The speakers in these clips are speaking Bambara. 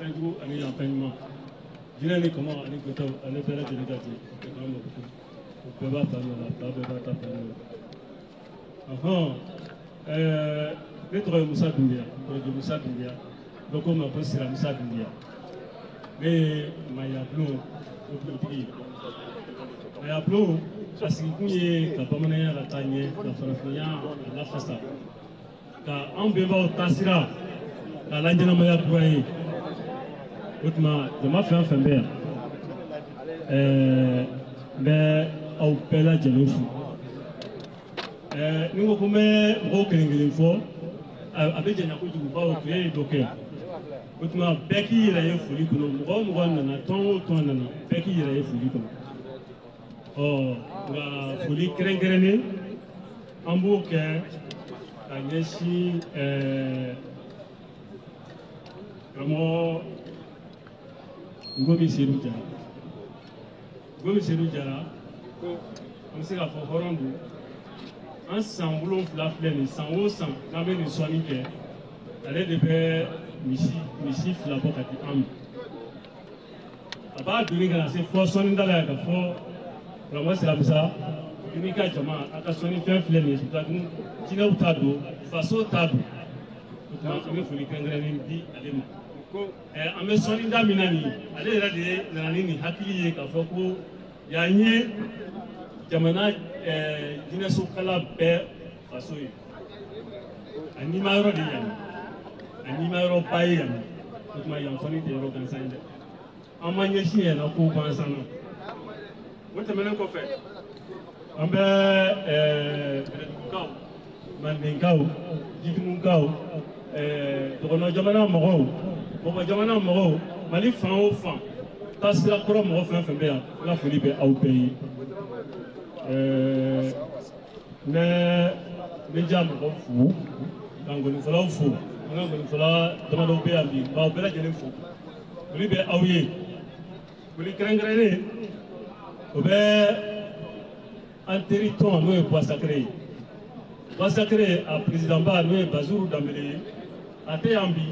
fɛnjugu ani yan fɛn ɲuman jinɛ ni kɔmɔ ani gotɛw ale bɛɛ lajɛlen ka jɛ o k'an mako to o bɛɛ b'a fa nɔ la ba bɛɛ b'a ta fa nɔ la. Ɔhɔn, ne tɔgɔ ye Musa Dunbiya, Kɔrɔjɛ Musa Dunbiya, dɔ ko n ma ko Sira Musa Dunbiya. Ne ye Mayabulon o bulotigi ye. Mayabulon a sigikun ye ka bamananya lataa ɲɛ, ka farafinya a lafasa, ka an bɛnbaw taasira k'a la ɲɛnamaya kura ye. O tuma jama fɛn o fɛn bɛ yan, n bɛ aw bɛɛ lajɛlen fo. Ni n ko ko n bɛ mɔgɔw kelen kelen fɔ, a bɛ janya kojugu bawo tile ye dɔ kɛ. O tuma bɛɛ k'i yɛrɛ ye foli kɔnɔ, mɔgɔ o mɔgɔ nana, tɔn o tɔn nana, bɛɛ k'i yɛrɛ ye foli kɔnɔ. Ɔ nka foli kɛrɛnkɛrɛnnen an b'o kɛ ka ɲɛsin karamɔgɔ Ngomi Seydou Jara. Ngomi Seydou Jara, an bɛ se k'a fɔ hɔrɔn don. An san 7 filɛ nin, san o san n'an bɛ nin sɔnni kɛ, ale de bɛ misi 2 bɔ ka di an ma. A b'a doni ka na se fɔ sɔnnida la yan ka fɔ karamɔgɔ Siramusa i n'i ka jama a ka sɔnni fɛn filɛ nin ye, jinɛw ta don, faso ta don. O tuma an bɛ foli kɛrɛnkɛrɛnnen di ale ma. An bɛ sɔnnida min na nin, ale yɛrɛ de nana ni nin hakili ye k'a fɔ ko yan ye jamana jinɛsokala bɛɛ faso ye. A nima yɔrɔ de yan ye, a nima yɔrɔba ye yan ye. O tuma yan sɔnni tɛ yɔrɔ gansan ye dɛ. An ma ɲɛsin yɛn na ko gansan na. O tɛmɛnen kɔfɛ, an bɛ Bɛlɛdugukaw, Mandenkaw, Jitumukaw, dɔgɔnɔ jamana mɔgɔw, Bɔbɔ jamana mɔgɔw, Mali fan o fan, taasira kɔrɔ mɔgɔ fɛn fɛn bɛ yan, n ka foli bɛ aw bɛɛ ye. N bɛ media mɔgɔw fo, ka ngɔnifɔlaw fo, an ka ngɔnifɔla damadɔw bɛ yan bi, n b'aw bɛɛ lajɛlen fo. Foli bɛ aw ye. Foli kɛrɛnkɛrɛnnen o bɛ an teri tɔn n'o ye Bois Sacré ye. Bois Sacré a président ba n'o ye Bazuru Danbele ye, a tɛ yan bi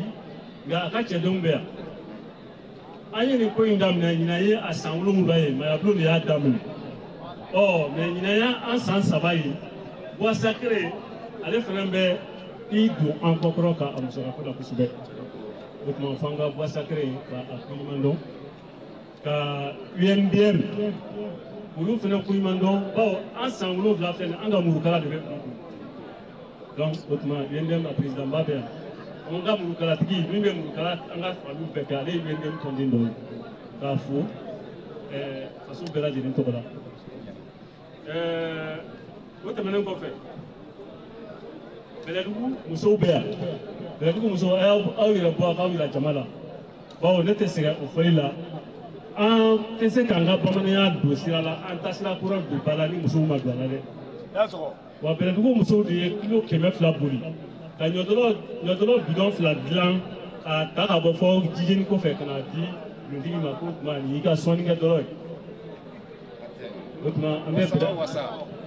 nka a ka cɛdenw bɛ yan. An ye nin ko in daminɛ ɲinan ye a san 7 ye, Mayabulon de y'a daminɛ. Ɔ mɛ ɲinan y'an san 3 ye. Bois Sacré ale fana bɛ i don an kɔkɔrɔ ka a musakako la kosɛbɛ. O tuma f'an ka Bois Sacré ka a koɲuman dɔn, ka UNDM olu fana koɲuman dɔn, bawo an san 7 filɛ nin, an ka murukala de bɛ olu bolo. Donc o tuma UNDM a président ba bɛ yan. An ka murukalatigi min bɛ murukala an ka famille bɛɛ kɛ, ale ye UNDM tɔnden dɔ ye. K'a fo faso bɛɛ lajɛlen tɔgɔ la. O tɛmɛnen kɔfɛ, Bɛlɛdugu musow bɛ yan. Bɛlɛdugu musow, a y'aw yɛrɛ bɔ a k'aw yira jama la, bawo ne tɛ sɛgɛn o fɔli la. An tɛ se k'an ka bamananya don sira la, an ta sira kura don ba la ni musow ma don a la dɛ. Wa Bɛlɛdugu musow de ye kilo 200 boli ka ɲɔdɔlɔ bidɔn 2 dilan k'a ta ka bɔ fɔ jijeni kɔfɛ ka na di bulontigi ma ko tuma nin y'i ka sɔnni kɛ dɔrɔn ye. O tuma an bɛ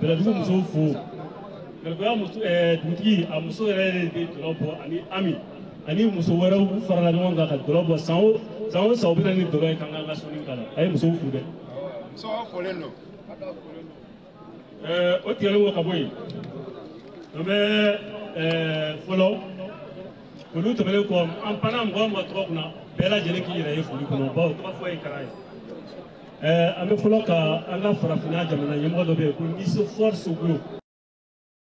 Bɛlɛdugu musow fo. Bɛlɛduguya muso, dugutigi a muso yɛrɛ de bɛ dɔlɔ bɔ ani Ami ani muso wɛrɛw farala ɲɔgɔn kan ka dɔlɔ bɔ san o san o san u bɛ na ni dɔlɔ ye k'an k'an ka sɔnni k'a la. A ye musow fo dɛ. Musow folen don. O tigɛlen kɔ ka bɔ yen, an bɛ fɔlɔ olu tɛmɛnen kɔ, an panna mɔgɔ o mɔgɔ tɔgɔ kunna, bɛɛ lajɛlen k'i yɛrɛ ye foli kɔnɔ, bawo tɔgɔ fɔ ye kara ye. An bɛ fɔlɔ ka an ka farafinna jamana ɲɛmɔgɔ dɔ bɛ yen ko Nicéphore Soglo,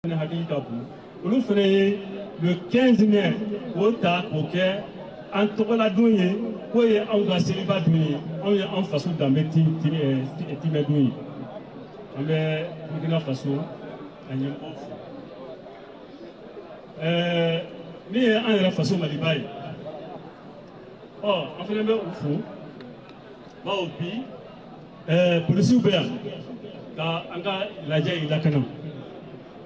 fana hakili ka bon. Olu fana ye le 15 mai k'o ta k'o kɛ an tɔgɔladon ye, k'o ye anw ka seliba don ye, anw ye an faso danbe timɛ don ye. An bɛ Burkina Faso a ɲɛmɔgɔw fo. Min ye an yɛrɛ faso Maliba ye, ɔ an fana bɛ u fo, bawo bi polisiw bɛ yan ka an ka lajɛ in lakana.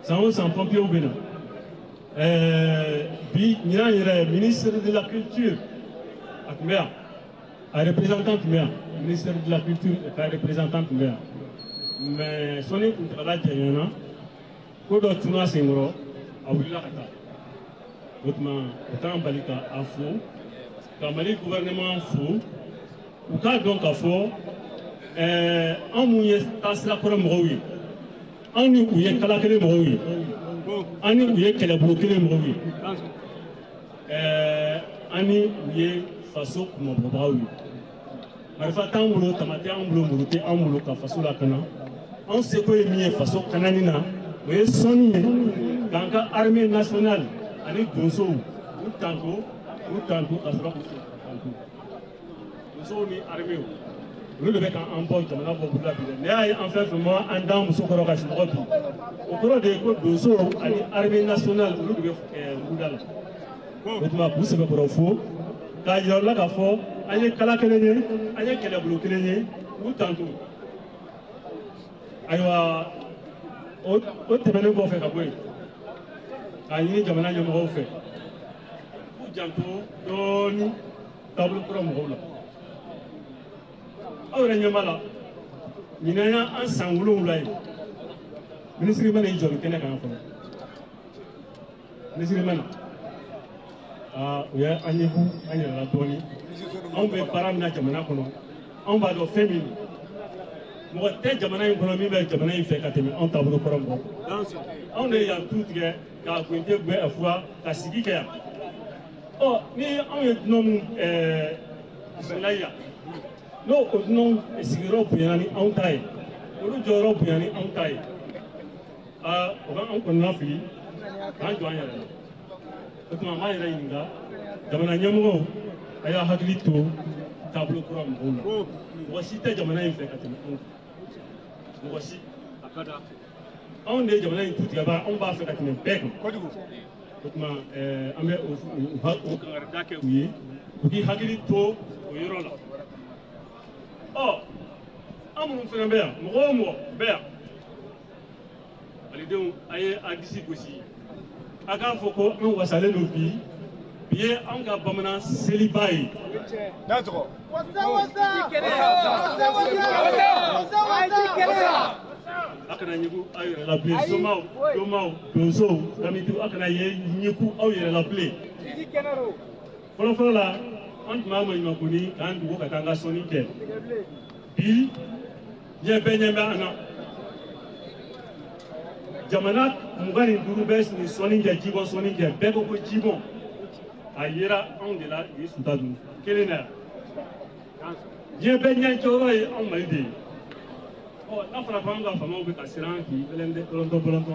San o san pompiers bɛ na. Bi ɲinan yɛrɛ ministre de la culture a tun bɛ yan, a représentant tun bɛ yan, ministre de la culture ka représentant tun bɛ yan. Mais sɔnni kuntagala janyana, ko dɔ tunna senkɔrɔ, a wulila ka taa. O tuma o t'an bali ka a fo Ka Mali gouvernement fo, u k'a dɔn k'a fɔ anw mun ye taasira kɔrɔ mɔgɔw ye, anw ni u ye kala kelen mɔgɔw ye, an ni u ye kɛlɛbolo kelen mɔgɔw ye, an ni u ye faso kunmabɔbagaw ye. Marifa t'an bolo, tama tɛ an bolo, muru tɛ an bolo ka faso lakana. Anw seko ye min ye faso kanani na, o ye sɔnni ye k'an ka armée nationale ani donsow u tanto, u tanto ka sɔrɔ k'u tanto. Donsow ni armée olu de bɛ k'an bɔ jamana bɔ bolo la bi dɛ. N'i y'a ye an fɛn fɛn ma an d'an muso kɔrɔ ka sunɔgɔ bi, o kɔrɔ de ye ko donsow ani armée nationale olu de bɛ wuguda la. O tuma k'u sɛbɛkɔrɔ fo k'a yira u la k'a fɔ an ye kala kelen ye, an ye kɛlɛbolo kelen ye, k'u tanto. Ayiwa, o tɛmɛnen kɔfɛ ka bɔ yen, k'a ɲini jamana ɲɛmɔgɔw fɛ k'u janto dɔɔnin taabolo kura mɔgɔw la. Aw yɛrɛ ɲɛ b'a la, ɲinan y'an san 7 ye, minisiri ma n'i jɔ nin kɛnɛ kan fɔlɔ. Minisiri ma na, o ye an ɲɛgu an yɛrɛ la dɔɔnin. Anw bɛ baara min na jamana kɔnɔ, anw b'a dɔn fɛn min don. Mɔgɔ tɛ jamana in kɔnɔ min bɛ jamana in fɛ ka tɛmɛ anw taabolo kɔrɔ mɔgɔw kan. Anw de ye yan tu tigɛ k'a gwente gwɛ a fura ka sigi kɛ yan. Ɔ ni anw ye dunan mun bisimila yan, n'o o dunanw sigiyɔrɔ bonyana ni anw ta ye, olu jɔyɔrɔ bonyana ni anw ta ye, aa o b'an kɔnɔna fili k'an jɔ an yɛrɛ la. O tuma an b'an yɛrɛ ɲininka, jamana ɲɛmɔgɔw, a y'a hakili to taabolo kura mɔgɔw la. Mɔgɔ si tɛ jamana in fɛ ka tɛmɛ anw kan, mɔgɔ si. Anw de ye jamana in tutigɛbaa, anw b'a fɛ ka tɛmɛ bɛɛ kan. O tuma an bɛ o kangarida kɛ u ye, u k'i hakili to o yɔrɔ la. Ɔ an minnu fana bɛ yan, mɔgɔ o mɔgɔ bɛ yan, malidenw, a ye a disi gosi, a k'a fɔ ko an wasalen don bi. Bi ye anw ka bamanan seliba ye. A kana ɲugu aw yɛrɛ la bilen, somaw, domaw, donsow, lamitigiw, a kana ye ɲugu aw yɛrɛ la bilen. Fɔlɔfɔlɔ la, an tun b'a maɲumankoni k'an dogo ka taa an ka sɔnni kɛ. Bi diɲɛ bɛɛ ɲɛ bɛ an na. Jamana 25 bɛ nin sɔnni kɛ, jibɔn sɔnni kɛ, bɛɛ ko ko jibɔn. A yera anw de la nin suta dun kelen na yan. Diɲɛ bɛɛ ɲɛ jɔyɔrɔ ye anw Mali de ye. Ɔ n'a fɔra ko an ka faamaw bɛ ka siran k'i bɔlɔntɔ bɔlɔntɔ,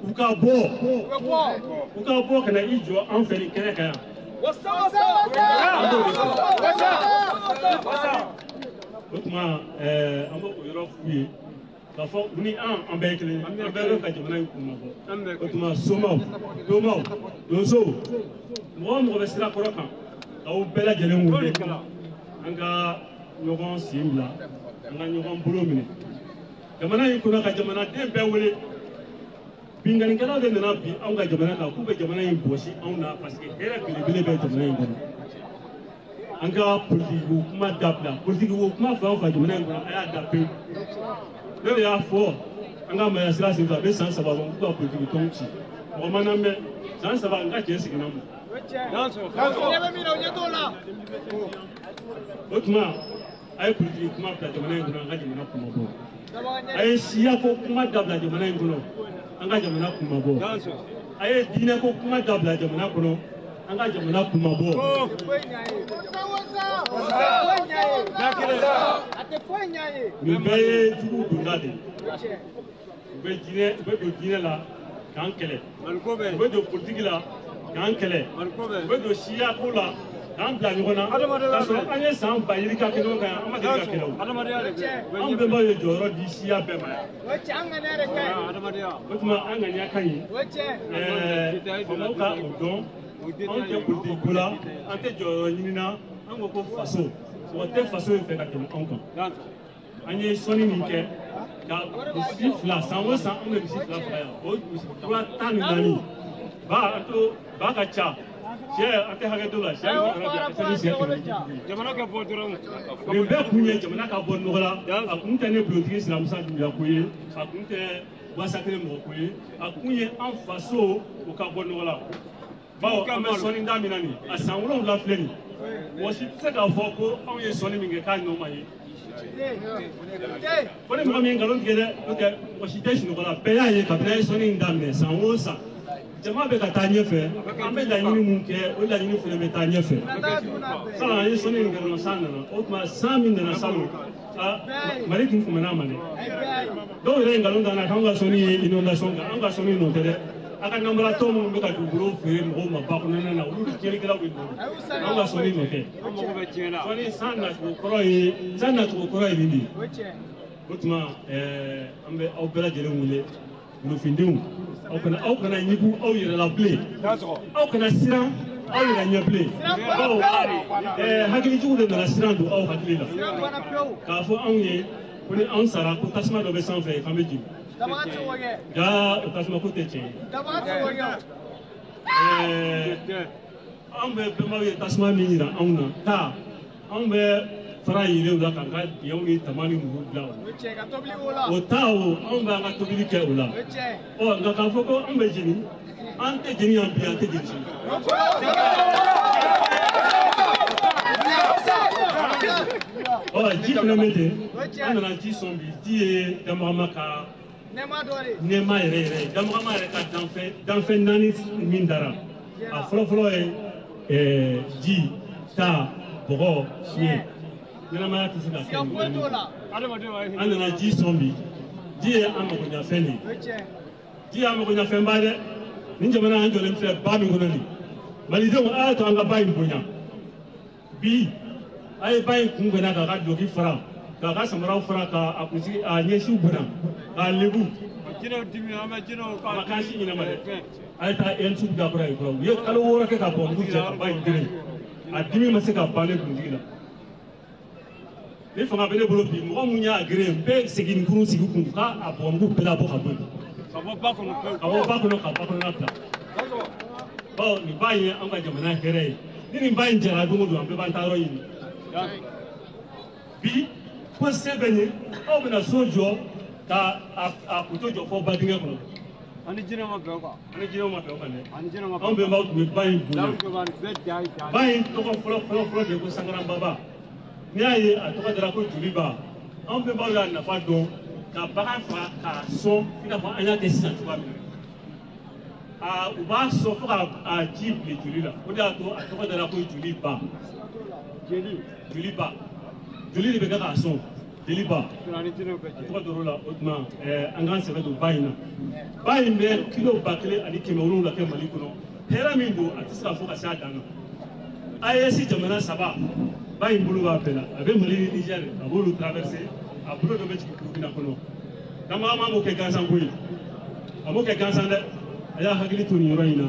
u ka bɔ, u ka bɔ ka na i jɔ an fɛ nin kɛnɛ kan yan. An b'o de fɔ. O tuma an b'o yɔrɔ f'u ye k'a fɔ u ni an bɛɛ ye kelen ye, an bɛɛ bɛ ka jamana in kunmabɔ. O tuma somaw, domaw, donsow, mɔgɔ o mɔgɔ bɛ sira kɔrɔ kan, k'aw bɛɛ lajɛlen wele an ka ɲɔgɔn sen bila, an ka ɲɔgɔn bolo minɛ jamana in kɔnɔ, ka jamanaden bɛɛ wele. Binkannikɛlaw de nana bi anw ka jamana kan k'u bɛ jamana in bɔsi anw na, parce que hɛrɛ belebele bɛ jamana in kɔnɔ. An ka politiki ko kuma dabila, politiki ko kuma fan o fan jamana in kɔnɔ, a y'a da pewu. Ne de y'a fɔ an ka maaya sira senfɛ, a bɛ san 3 bɔ k'u ka politiki tɔnw ci. Mɔgɔ ma n'an mɛn, san 3 n ka cɛ seginna ma. O tuma a ye politiki kuma bila jamana in kɔnɔ, an ka jamana kunmabɔ. A ye siyako kuma dabila jamana in kɔnɔ, an ka jamana kunmabɔ. A ye diinɛko kuma dabila jamana kɔnɔ, an ka jamana kunmabɔ. Nin bɛɛ ye jugu donda de ye. U bɛ don diinɛ la k'an kɛlɛ, u bɛ don politiki la k'an kɛlɛ, u bɛ don siyako la k'an bila ɲɔgɔn na, k'a sɔrɔ an ye san ba yirika kɛ ɲɔgɔn kan yan, an ma deli ka kɛlɛ o. Anw bɛnbaw ye jɔyɔrɔ di siya bɛɛ ma yan. O tuma an ŋaniya ka ɲi, faamaw ka o dɔn. Anw tɛ politiki ko la, an tɛ jɔyɔrɔ ɲini na, an ko ko faso, mɔgɔ tɛ faso in fɛ ka tɛmɛ anw kan. An ye sɔnni min kɛ ka misi 2, san o san an bɛ misi 2 faga yan, o misi kura 14, ba an to ba ka ca, sɛ an tɛ hakɛ to la, sɛ min fana bɛ yen a ka ca ni sɛ 150. Jamana ka bɔ dɔrɔn. Nin bɛɛ kun ye jamana ka bɔ nɔgɔ la. A kun tɛ ne bulotigi Siramusa Dunbiya ko ye, a kun tɛ Wasakere mɔgɔ ko ye, a kun ye an faso o ka bɔ nɔgɔ la. Bawo an bɛ sɔnni da min na nin a san 7 filɛ nin mɔgɔ si tɛ se k'a fɔ ko anw ye sɔnni min kɛ k'a ɲɔ ma ye. Fo ni mɔgɔ min ye nkalon tigɛ dɛ, n'o tɛ mɔgɔ si tɛ sunɔgɔ la, bɛɛ y'a ye kabini an ye sɔnni in daminɛ san o san. Jama bɛ ka taa ɲɛfɛ, an bɛ laɲini mun kɛ, o laɲini fana bɛ taa ɲɛfɛ. Salon an ye sɔnni in kɛ dɔrɔn san nana, o tuma san min nana salon, Mali tun fumana a ma dɛ. Dɔw yɛrɛ ye nkalon da an na k'anw ka sɔnni ye inondation kɛ, anw ka sɔnni nɔ tɛ dɛ. A ka nanbaratɔ minnu bɛ ka dugukolo feere mɔgɔw ma ba kɔnɔna na, olu de tiɲɛnikɛlaw de nɔ don. Anw ka sɔnni nɔ tɛ. Sɔnni san nacogo kɔrɔ ye, san nacogo kɔrɔ ye nin de ye. O tuma an bɛ aw bɛɛ lajɛlen wele, golofindenw, aw kana ɲugu aw yɛrɛ la bilen, aw kana siran aw yɛrɛ ɲɛ bilen. Bawo hakilijugu de nana siran don aw hakili la k'a fɔ anw ye ko ni anw sara ko tasuma dɔ bɛ sanfɛ k'an bɛ jigin. Ja o tasuma ko tɛ tiɲɛ ye. Anw bɛ bɛnbaw ye tasuma min yira anw na taa, anw bɛ fara yɛlɛw la k'an ka dingɛw ni tama ni muru bila o la. O ta o, anw b'an ka tobili kɛ o la. Ɔ nka k'a fɔ ko anw bɛ jeni, an tɛ jeni yan bi, an tɛ jeni sini. Ɔ ji fana bɛ ten, an nana ji sɔn bi, ji ye Damagama ka nɛɛma yɛrɛ yɛrɛ ye. Damagama yɛrɛ ka danfɛn 4 min dara, a fɔlɔfɔlɔ ye ji, ta, bɔgɔ, fiɲɛ. Ɲɛnamaya tɛ se ka kɛ nin. An nana ji sɔn bi, ji ye an magoɲafɛn de ye. Ji y'an magoɲafɛnba dɛ. Nin jamana an jɔlen filɛ ba min kɔnɔ nin, Malidenw a y'a to an ka ba in bonya. Bi a ye ba in kun gɛnna k'a ka duloki fara, k'a ka samaraw fara, k'a kunsigi a ɲɛsiw bonya, k'a lebu. A ma k'an si ɲinɛ ma dɛ. A ye taa ENSU dakura yen kura, u ye kalo 6 kɛ ka bɔnmugu cɛ ka ba in geren. A dimi ma se ka ban ne kuntigi la. Ni fanga bɛ ne bolo bi, mɔgɔ mun y'a geren, n bɛ segin ni kurun sigi kun k'a bɔnmugu bɛɛ labɔ ka bɔ yen. Ka bɔ ba kɔnɔ pewu. Ka bɔ ba kɔnɔ ka ba kɔnɔna bila. Bawo nin ba in ye an ka jamana hɛrɛ ye. Ni nin ba in jara don o don, an bɛɛ b'an ta yɔrɔ ɲini. Bi ko se bɛ n ye, aw bɛna so jɔ ka a kuto jɔ fɔ ba dingɛ kɔnɔ. An ni jinɛw ma bɛn o kan. An ni jinɛw ma bɛn o kan dɛ. Anw bɛnbaw tun bɛ ba in bonya. Ba in tɔgɔ fɔlɔ fɔlɔ fɔlɔ de ye ko Sankaranbaba. N'i y'a ye a tɔgɔ dara ko Joliba, anw bɛnbaw y'a nafa dɔn ka bagan faga k'a sɔn i n'a fɔ an y'a kɛ sisan cogoya min na. U b'a sɔn fo k'a ji bilen joli la, o de y'a to a tɔgɔ dara ko Joliba. Joliba. Joli de bɛ kɛ k'a sɔn. Joliba. A tɔgɔ dar'o la. O tuma an k'an sɛbɛ don ba in na. Ba in bɛ kilo 1700 kɛ Mali kɔnɔ. Hɛrɛ min don, a tɛ se ka fɔ ka se a dan na. AES jamana 3, ba in bolo b'a bɛɛ la. A bɛ Mali ni Niger, a b'olu traverser, a bolo dɔ bɛ jigin Burukina kɔnɔ. Damagama m'o kɛ gansan ko ye. A m'o kɛ gansan dɛ. A y'a hakili to nin yɔrɔ in na,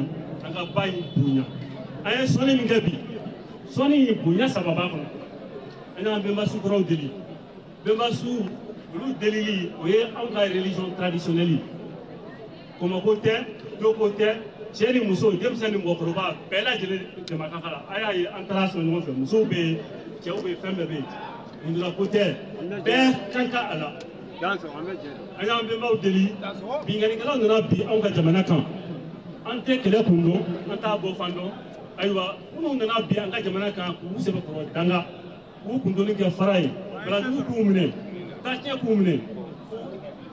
an ka ba in bonya. An ye sɔnni min kɛ bi, sɔnni in bonya 3 b'a kɔnɔ. An y'an bɛnba sukɔrɔw deli. Bɛnba su, olu delili, o ye anw ka religion traditionnelle ye. Kɔmɔko tɛ, doko tɛ, cɛ ni muso, denmisɛn ni mɔgɔkɔrɔba bɛɛ lajɛlen jama ka kan. A y'a ye an taara sɔrɔ ɲɔgɔn fɛ, musow bɛ yen, cɛw bɛ yen, fɛn bɛɛ bɛ yen. Lujurako tɛ, bɛɛ kan ka a la. An y'an bɛnbaw deli, binkannikɛlaw nana bin anw ka jamana kan. An tɛ kɛlɛ kun dɔn, an t'a bɔ fan dɔn. Ayiwa, minnu nana bin an ka jamana kan k'u sɛbɛkɔrɔ danga, k'u kundoni kɛ fara ye, balantigiw k'u minɛ, tacɛn k'u minɛ,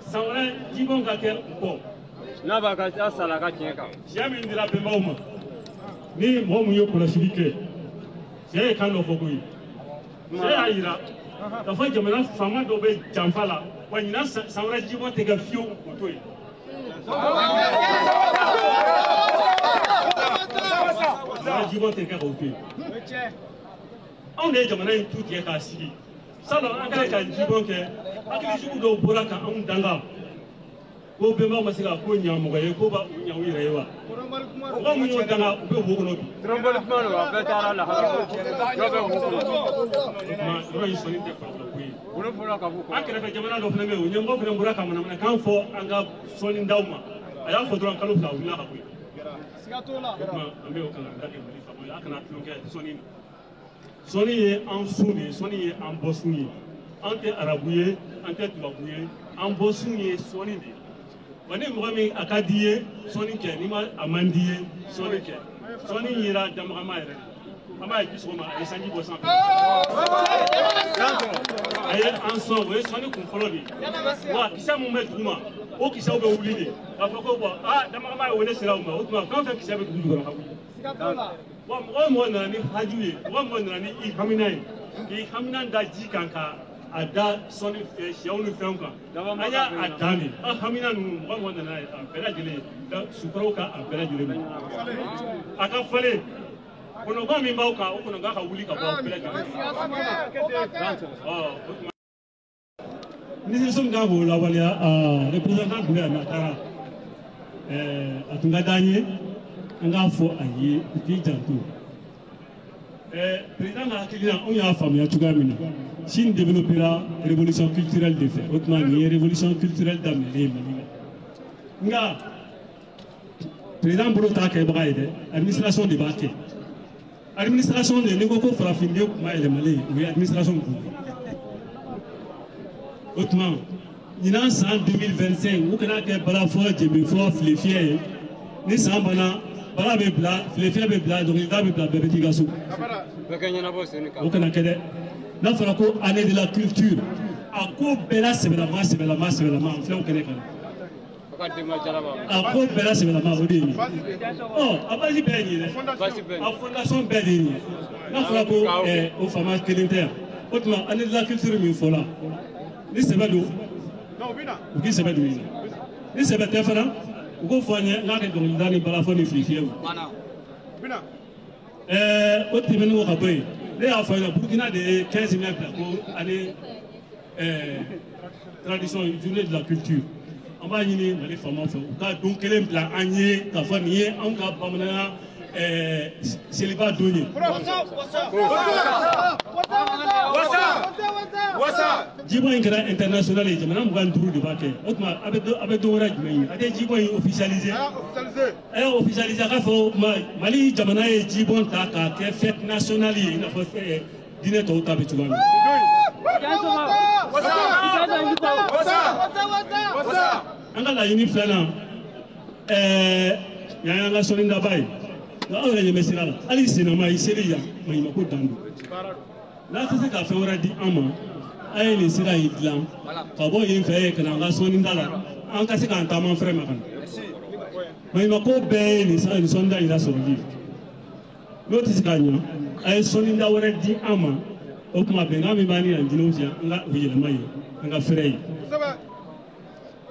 san wɛrɛ jibɔn ka kɛ u kɔ. N'a b'a ka a sara a ka tiɲɛ kan. Siya min dira bɛnbaw ma, ni mɔgɔ mun ye kɔlɔsili kɛ, siya ye kan dɔ fɔ koyi. Siya y'a yira k'a fɔ jamana faama dɔ bɛ janfa la, wa ɲinan san wɛrɛ jibɔn tɛ kɛ fiyewu o to yen. San wɛrɛ jibɔn tɛ kɛ k'o to yen. Anw de ye jamana in tu tigɛ k'a sigi. Salon an kɛlen ka jibɔn kɛ, hakilijugu dɔw bɔra ka anw danga. Ko bɛnbaw ma se ka ko ɲa mɔgɔ ye, ko b'a u ɲa u yɛrɛ ye wa? Mɔgɔ mun y'o danga, u bɛ wo kɔnɔ bi. Tɔrɔnbɔli kuma don, a bɛɛ taara lahara. Dɔ bɛ wo kɔnɔ. O tuma yɔrɔ in sɔnni tɛ farafin ko ye. Olu fɔra ka b'u kɔnɔ. An kɛrɛfɛ jamana dɔ fana bɛ yen, o ɲɛmɔgɔ fana bɔra ka manamanakan fɔ an ka sɔnni daw ma. A y'a fɔ dɔrɔn kalo 2 a wulila ka bɔ yen. O tuma an bɛ o kankari da kɛ Mali faamaw ye, a kana tulon kɛ sɔnni na. Sɔnni ye an sun de ye, sɔnni ye an bɔsun ye. An tɛ arabu ye, an tɛ tubabu ye, an bɔsun ye sɔnni de ye. Wa ni mɔgɔ min a ka di i ye sɔnni kɛ, n'i ma a man di i ye sɔnni kɛ. Sɔnni yera Damagama yɛrɛ de. An b'a ye bi sɔgɔma a ye sanji bɔ sanfɛ. A ye an sɔn, o ye sɔnni kun fɔlɔ de ye. Wa kisɛ mun bɛ dugu ma, o kisɛw bɛ wuli de. K'a fɔ ko bɔn aa Damagama ye wele sera u ma, o tuma fɛn o fɛn kisɛ bɛ dugu jukɔrɔ ka wuli. Wa mɔgɔ o mɔgɔ nana ni haju ye, mɔgɔ o mɔgɔ nana ni i hamina ye, k'i hamina da ji kan ka a da sɔnni sɛw ni fɛnw kan. An y'a a dan de, an hamina ninnu mɔgɔ o mɔgɔ nana ye a bɛɛ lajɛlen sukɔrɔw ka a bɛɛ lajɛlen minɛ. A ka falen kɔnɔgan min b'aw kan, o kɔnɔgan ka wuli ka bɔ aw bɛɛ lajɛlen. Ɔ o tuma minisiriso min kan k'o lawaleya, représentant tun bɛ yan, a taara, a tun ka d'an ye an k'a fɔ a ye u k'i janto. Président ka hakilina, anw y'a faamuya cogoya min na, Chine développera révolution culturelle de fɛ. O tuma nin ye révolution culturelle daminɛlen ye Mali la. Nka président bolo t'a kɛbaga ye dɛ, administration de b'a kɛ. Administration de, n'i ko ko farafinden kuma yɛlɛmalen, o ye administration bolo. O tuma ɲinan san 2025, u kana kɛ balafɔ, jɛnbefɔ, filefiyɛ ye. Ni san banna, bala bɛ bila, filefiyɛ bɛ bila, dɔnkilida bɛ bila, bɛɛ bɛ t'i ka so. O kana kɛ dɛ. N'a fɔra ko année de la culture, a ko bɛɛ la sɛbɛlama sɛbɛlama sɛbɛlama, an filɛ o kɛnɛ kan. A ko bɛɛ la sɛbɛlama, o de ye nin ye. Ɔ a basi bɛɛ ye nin ye dɛ, a fondation bɛɛ de ye nin ye. N'a fɔra ko o faama kelen tɛ yan, o tuma année de la culture min fɔla, ni sɛbɛ don, u k'i sɛbɛ don i la. Ni sɛbɛ tɛ fana, u k'o fɔ an ye, n k'a kɛ dɔnkilida ni balafɔ ni filifiyɛ. O tɛmɛnen kɔ ka bɔ yen, ne y'a fɔ ɲɛna, Burukina de ye 15 mai bila ko année tradition, journée de la culture. An b'a ɲini Mali faamaw fɛ, u ka don kelen bila an ye k'a fɔ nin ye anw ka bamananya seliba don ye. Jibɔ in kɛra international ye, jamana 25 de b'a kɛ. O tuma a bɛ don wɛrɛ jumɛn ye? A tɛ jibɔ in officialiser? A y'a officialiser, a k'a fɔ Mali jamana ye jibɔn ta k'a kɛ fête nationale ye, i n'a fɔ diinɛ tɔw ta bɛ cogoya min. An ka laɲini filanan, yan y'an ka sɔnnidaba ye. Nka aw yɛrɛ ɲɛ bɛ sira la, hali sennama i seli yan, maɲumanko dan don. N'a tɛ se ka fɛn wɛrɛ di an ma, a ye nin sira in dilan ka bɔ yen fɛ yen ka na an ka sɔnnida la, an ka se k'an taama fɛrɛ ma ka na. Maɲumanko bɛɛ ye nin sɔnnida in lasɔrɔli ye. N'o tɛ se ka ɲa, a ye sɔnnida wɛrɛ di an ma. O tuma bɛnkan min b'an ni yan jinɛw cɛ, an ka o yɛlɛma yen, an ka fɛrɛ yen.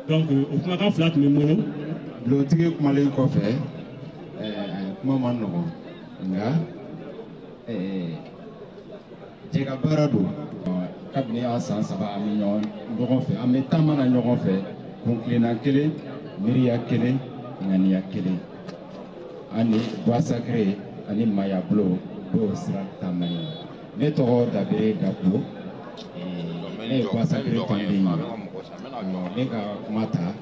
Donc o kumakan fila tun bɛ n bolo. Bulontigi kumalen kɔfɛ, kuma ma nɔgɔn, nka jɛ ka baara don. Kabini an san 3 an bɛ ɲɔgɔn fɛ, an bɛ taama na ɲɔgɔn fɛ, kuntilenna kelen, miiriya kelen, ŋaniya kelen. An ni Bois Sacré ani Mayabulon b'o sira taama in na. Ne tɔgɔ Dabere Dabo, ne ye Bois Sacré tɔnden ye. Ne ka kuma ta,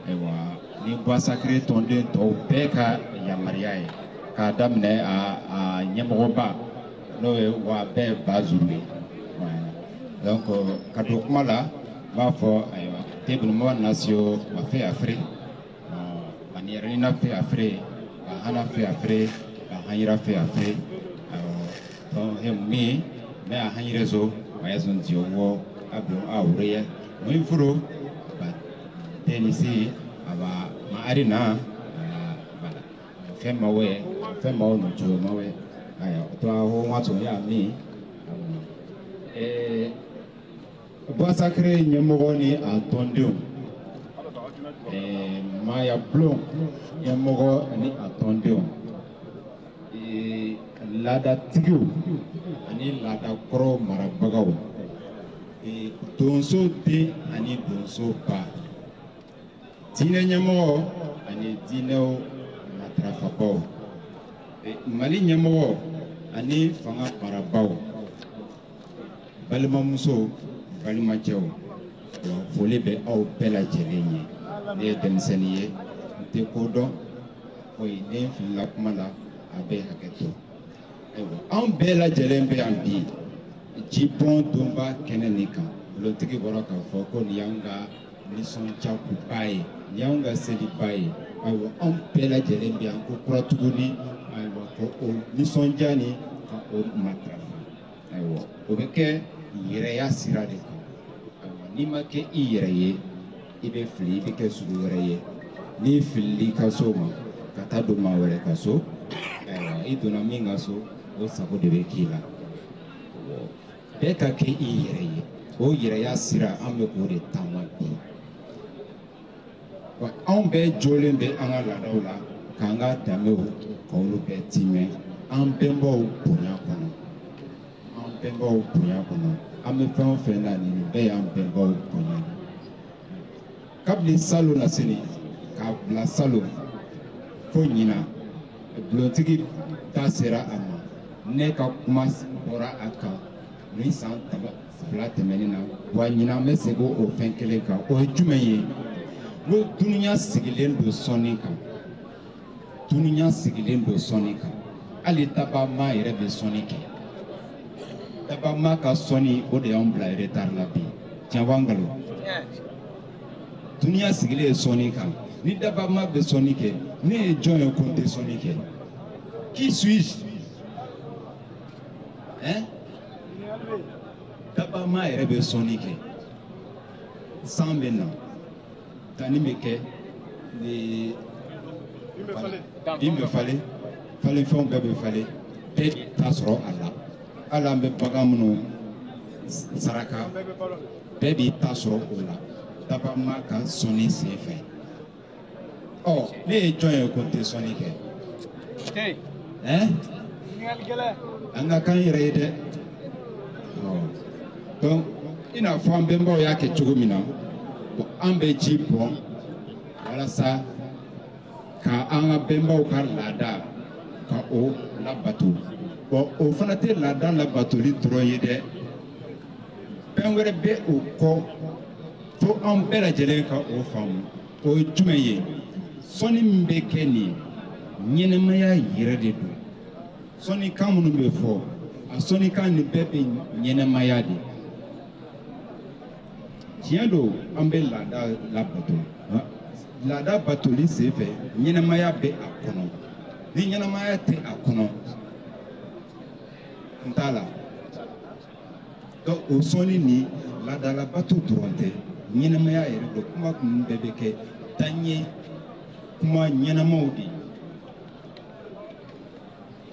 ayiwa, ni Bois Sacré tɔnden tɔw bɛɛ ka yamaruya ye, k'a daminɛ a ɲɛmɔgɔba, n'o ye wa bɛɛ Bazuru ye. Donc ka don kuma la, n b'a fɔ ayiwa, tebinuma nasio wa fe afre, maniyɛrɛnina fe afre, wa hana fe afre, wa hanyira fe afre. Donc mi mɛ a hanyire zo wa yɛ zon dio wɔ ablo a wure yɛ mo furo ba tenisi aba ma arina bala fɛn ma wɛ fɛn ma no jo ma wɛ aya to a ho wa to ya mi. Bois Sacré ɲɛmɔgɔ ni a tɔndenw, Mayabulon ɲɛmɔgɔ ani a tɔndenw, laadatigiw ani laadakɔrɔw marabagaw, donso den ani donso ba, diinɛ ɲɛmɔgɔ ani diinɛw matarafabaw, Mali ɲɛmɔgɔ ani fanga marabaaw, balimamuso, balimacɛw, foli bɛ aw bɛɛ lajɛlen ye. Ne ye denmisɛnnin ye, n tɛ ko dɔn, foyi ne filila kuma la, a bɛ hakɛ to. Ayiwa, anw bɛɛ lajɛlen bɛ yan bi jibɔn donba kɛnɛ nin kan. Bulontigi bɔra k'a fɔ ko nin y'anw ka nisɔndiyakoba ye, nin y'anw ka seliba ye. Ayiwa, anw bɛɛ lajɛlen bɛ yan ko kura tuguni. Ayiwa, ka o nisɔndiya ni ka o matarafa. Ayiwa, o bɛ kɛ yɛrɛya sira de kan. Ayiwa, n'i ma kɛ i yɛrɛ ye, i bɛ fili, i bɛ kɛ sugu wɛrɛ ye. N'i filili ka so ma ka taa don maa wɛrɛ ka so, ayiwa, i donna min ka so, o sago de bɛ k'i la. Bɛɛ ka kɛ i yɛrɛ ye. O yɛrɛya sira, an bɛ k'o de taama bi. Wa anw bɛɛ jɔlen bɛ an ka laadaw la, k'an ka danbew k'olu bɛɛ timɛ an bɛnbaw bonya kɔnɔ. An bɛnbaw bonya kɔnɔ, an bɛ fɛn o fɛn na, nin bɛɛ y'an bɛnbaw bonya. Kabini salon na sini k'a bila salon fo ɲina, bulontigi da sera a ma. Ne ka kuma bɔra a kan ni san 2 tɛmɛnen na. Wa ɲinan n bɛ segin o fɛn kelen kan. O ye jumɛn ye? N ko dunuya sigilen don sɔnni kan. Dunuya sigilen don sɔnni kan. Hali dabama yɛrɛ bɛ sɔnni kɛ. Dabama ka sɔnni, o de y'anw bila retard la bi. Tiɲɛ wa nkalon? Dunuya sigilen ye sɔnni kan. Ni dabama bɛ sɔnni kɛ, ne ye jɔn ye ko n tɛ sɔnni kɛ? Qui suis-je? Hein? Dabama yɛrɛ bɛ sɔnni kɛ. San bɛ na, danni bɛ kɛ, bin bɛ falen, falenfɛnw bɛɛ bɛ falen, bɛɛ b'i ta sɔrɔ a la. Hali an bɛ bagan minnu saraka, bɛɛ b'i ta sɔrɔ o la. Dabama ka sɔnni sen fɛ. Ɔ, ne ye jɔn ye ko n tɛ sɔnni kɛ? Hein? An ka k'an yɛrɛ ye dɛ. Donc, i n'a fɔ an bɛnbaw y'a kɛ cogo min na, an bɛ ji bɔn walasa ka an ka bɛnbaw ka laada ka o labato. Bon, o fana tɛ laada labatoli dɔrɔn ye dɛ. Fɛn wɛrɛ bɛ o kɔ fo an bɛɛ lajɛlen ka o faamu. O ye jumɛn ye? Sɔnni min bɛ kɛ nin ye, ɲɛnɛmaya yɛrɛ de don. Sɔnnikan minnu bɛ fɔ, a sɔnnikan nin bɛɛ bɛ ɲɛnɛmaya de. Tiɲɛ don, an bɛ laada labato. Laada batoli sen fɛ, ɲɛnɛmaya bɛ a kɔnɔ. Ni ɲɛnɛmaya tɛ a kɔnɔ, n t'a la. Donc o sɔnni ni laadalabato dɔrɔn tɛ, ɲɛnɛmaya yɛrɛ don. Kuma ninnu bɛɛ bɛ kɛ daɲɛ kuma ɲɛnɛmaw de ye.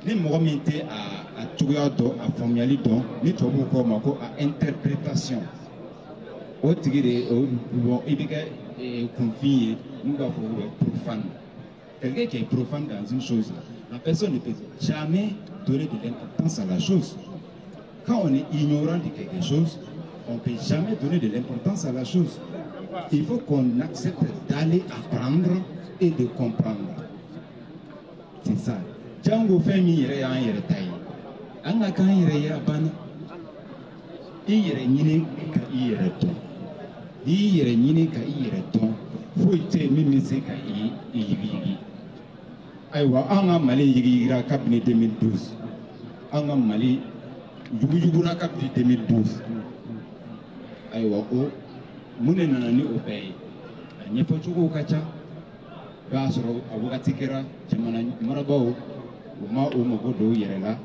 Ni mɔgɔ min tɛ a cogoya dɔn, a faamuyali dɔn, ni tubabuw k'o ma ko a interprétation, o tigi de bon, i bɛ kɛ kunfin ye. N'u b'a fɔ ko profane. Quelqu'un qui est profane dans une chose, la personne ne peut jamais donner de l'importance à la chose. Quand on est ignorant de quelque chose, on ne peut jamais donner de l'importance à la chose. Il faut qu'on accepte d'aller apprendre et de comprendre. C'est ça. Jango fɛn min yɛrɛ y'an yɛrɛ ta ye, an ka k'an yɛrɛ ye, a banna. I yɛrɛ ɲini ka i yɛrɛ dɔn. N'i y'i yɛrɛ ɲini ka i yɛrɛ dɔn, foyi tɛ yen min bɛ se ka i yigiyigi. Ayiwa, an ka Mali yigiyigira kabini 2012. An ka Mali yuguyugura kabini 2012. Ayiwa, o mun de nana ni o bɛɛ ye? A ɲɛfɔcogow ka ca. I b'a sɔrɔ a wagati kɛra, jamana marabaaw u ma u mago don u yɛrɛ la.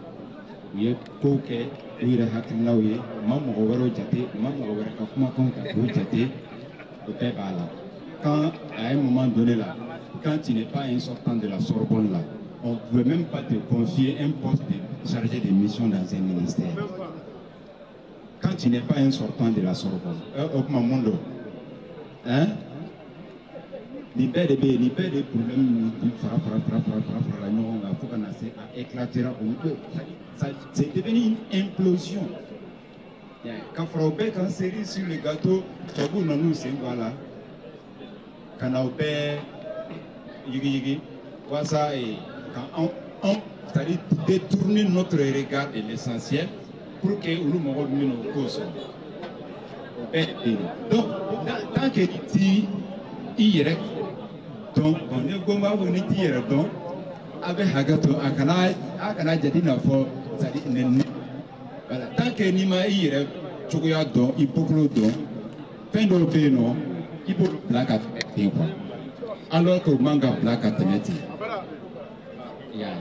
U ye kow kɛ u yɛrɛ hakilinaw ye, u ma mɔgɔ wɛrɛw jate, u ma mɔgɔ wɛrɛ ka kumakanw ta k'u jate. O bɛɛ b'a la. Quand à un moment donné là, quand tu n'es pas un sortant de la Sorbonne là, on ne pouvait même pas te confier un poste de chargé de mission dans un ministère. Quand tu n'es pas un sortant de la Sorbonne, o kuma mun don? Hein? Nin bɛɛ de bɛ yen, nin bɛɛ de problème ni fara fara fara fara fara farala ɲɔgɔn kan fo ka na se a éclatera o ça, c'est devenu une implosion. Ka fara o bɛɛ kan, cerise sur le gâteau, tubabuw nan'u sen bɔ a la ka na o bɛɛ yigiyigi walasa ka anw, c'est-à-dire détourner notre regard de l'essentiel pour que olu mɔgɔw bɛna o ko sɔrɔ. O bɛɛ de bɛ yen. Donc tant que ti i yɛrɛ dɔn, bon, ne ko n b'a fɔ, ni t'i yɛrɛ dɔn, a bɛ hakɛ to, a kana jate i n'a fɔ, c'est-à-dire ne, voilà, tant que n'i ma i yɛrɛ cogoya dɔn, i bɔkolo dɔn, fɛn dɔw bɛ yen nɔ, i b'olu bila ka tɛmɛ ten quoi, alors que o man ka bila ka tɛmɛ ten. I y'a ye.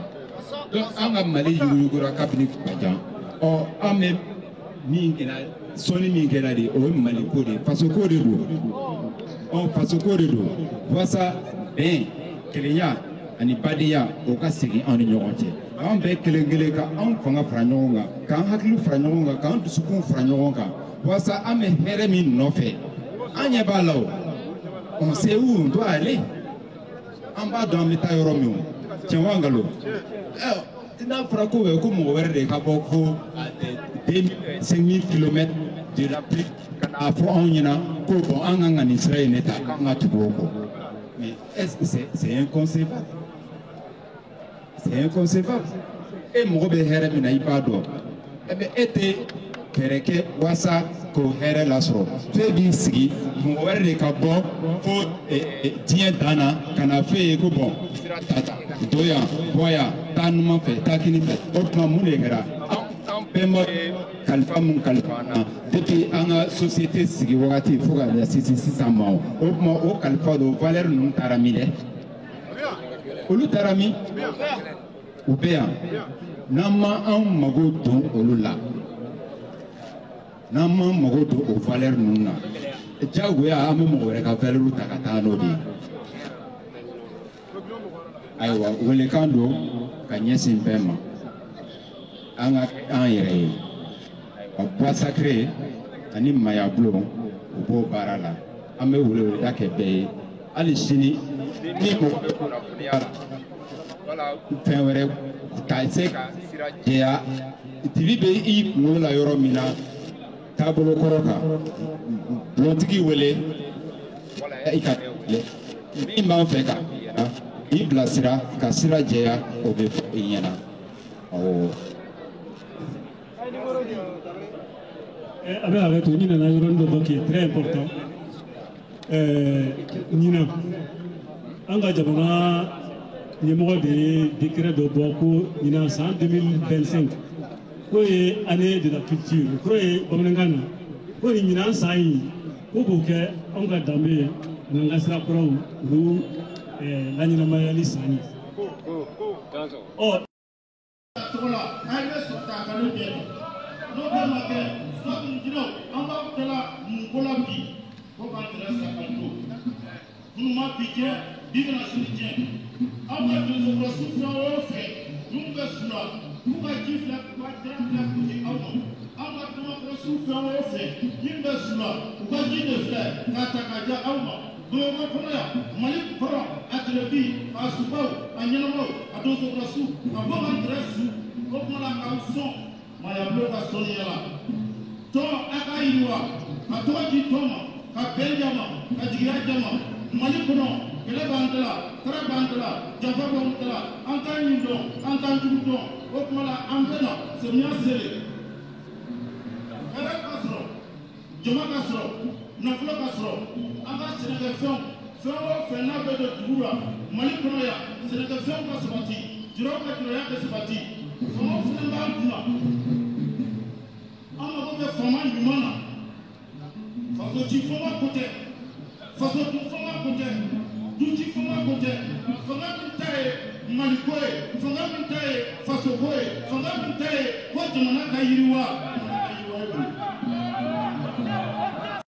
Donc an ka Mali yuguyugura kabini kuma jan. Ɔ an bɛ min kɛra, sɔnni min kɛra de, o ye Mali ko de ye, faso ko de don. Ɔ faso ko de don walasa bɛn, kelenya ani badenya o ka segin anw ni ɲɔgɔn cɛ. An bɛɛ kelen kelen ka anw fanga fara ɲɔgɔn kan, k'an hakili fara ɲɔgɔn kan, k'an dusukun fara ɲɔgɔn kan, walasa an bɛ hɛrɛ min nɔfɛ, an ɲɛ b'a la o. On sait où on doit aller. An b'a dɔn an bɛ taa yɔrɔ min o. Tiɲɛ wa nkalon? N'a fɔra ko ko mɔgɔ wɛrɛ de ka bɔ ko 5000 kilomètres de l'Afrique ka n'a fɔ anw ɲɛna ko bon an kan ka nin sira in de ta, k'an ka tugu o kɔ. Mais est-ce que c'est inconcevable? C'est inconcevable. E mɔgɔ bɛ hɛrɛ min na, i b'a dɔn. E bɛ e tɛ fɛɛrɛ kɛ walasa k'o hɛrɛ lasɔrɔ. F'e b'i sigi mɔgɔ wɛrɛ de ka bɔ fo diɲɛ dan na ka na f'e ye ko bon sira ta tan, don yan, bɔ yan, taa numan fɛ, taa kini fɛ. O tuma mun de kɛra? An bɛnbaw ye kalifa mun kalifa an na depuis an ka société sigi wagati fo ka na se sisan ma o. O tuma o kalifa don valeur ninnu taara min dɛ? Olu taara min? U bɛ yan. N'an ma an mago don olu la, n'an ma mago don o valeur ninnu na, diyagoya an bɛ mɔgɔ wɛrɛ ka valeur ta ka taa n'o de ye. Ayiwa, welekan don ka ɲɛsin bɛɛ ma, an ka kɛ an yɛrɛ ye. Ayiwa, bois sacré ani mayabulon, u b'o baara la. An bɛ weleweleda kɛ bɛɛ ye hali sini ni mɔgɔ bɛ kunnafoniya la wala fɛn wɛrɛ ka se ka sira jɛya, dibi bɛ i kunkolo la yɔrɔ min na, taabolo kɔrɔ kan, bulontigi wele wala i ka wele min b'an fɛ ka f'i ɲɛna, k'i bilasira ka sira jɛya, o bɛ fɔ i ɲɛna. Awɔ. A bɛ hakɛ to, n nana yɔrɔnin dɔ fɔ qui est très important. Ɲinan an ka jamana ɲɛmɔgɔ de ye décret dɔ bɔ ko ɲinan san 2025 k'o ye année de la culture. O kɔrɔ ye bamanankan na ko nin ɲinan san in ko k'o kɛ anw ka danbe ye ani an ka sira kɔrɔw olu laɲɛnamayali san ye. Ɔ tɔgɔ la an bɛ sɔrɔ k'a kanu bɛɛ n'o bɛɛ ma kɛ jinɛw an b'aw kɛla mun ko la bi ko k'an yɛrɛ sa ka to minnu ma bi jɛ bi bɛna sini jɛ. Aw ka donsokɔrɔsu fɛn o fɛn minnu bɛ su la k'u ka ji filɛ k'u ka jara filɛ k'u di aw ma. Aw ka dumakɔrɔsu fɛn o fɛn min bɛ su la u ka ji de filɛ k'a ta k'a di aw ma. Bamakɔ kɔnɔ yan, Mali kɔrɔ, a tɛlɛbi, a subaw, a ɲɛnamaw, a donsokɔrɔsu ka bɔ k'an yɛrɛ su o tuma la k'aw sɔn mayabulon ka sɔnniya la. Tɔn a k'a yiriwa ka tɔgɔ di tɔn ma, ka bɛn di a ma, ka jigiya di a ma. Mali kɔnɔ kɛlɛ b'an da la, kara b'an da la, janfa b'an da la, an t'an ɲin dɔn, an t'an jugu dɔn. O tuma la an bɛ na samiya selen, hɛrɛ ka sɔrɔ, jama ka sɔrɔ, nafolo ka sɔrɔ, an ka sɛnɛkɛfɛnw fɛn o fɛn n'a bɛ don dugu la Mali kɔnɔ yan, sɛnɛkɛfɛnw ka sabati, julaw ka julaya ka sabati, faamaw fana b'an kunna. An mago bɛ faama ɲuman na. Faso ci fanga ko tɛ, faso dun fanga ko tɛ, du ci fanga ko tɛ. Fanga min ta ye Maliko ye, fanga min ta ye fasoko ye, fanga min ta ye ko jamana ka yiriwa.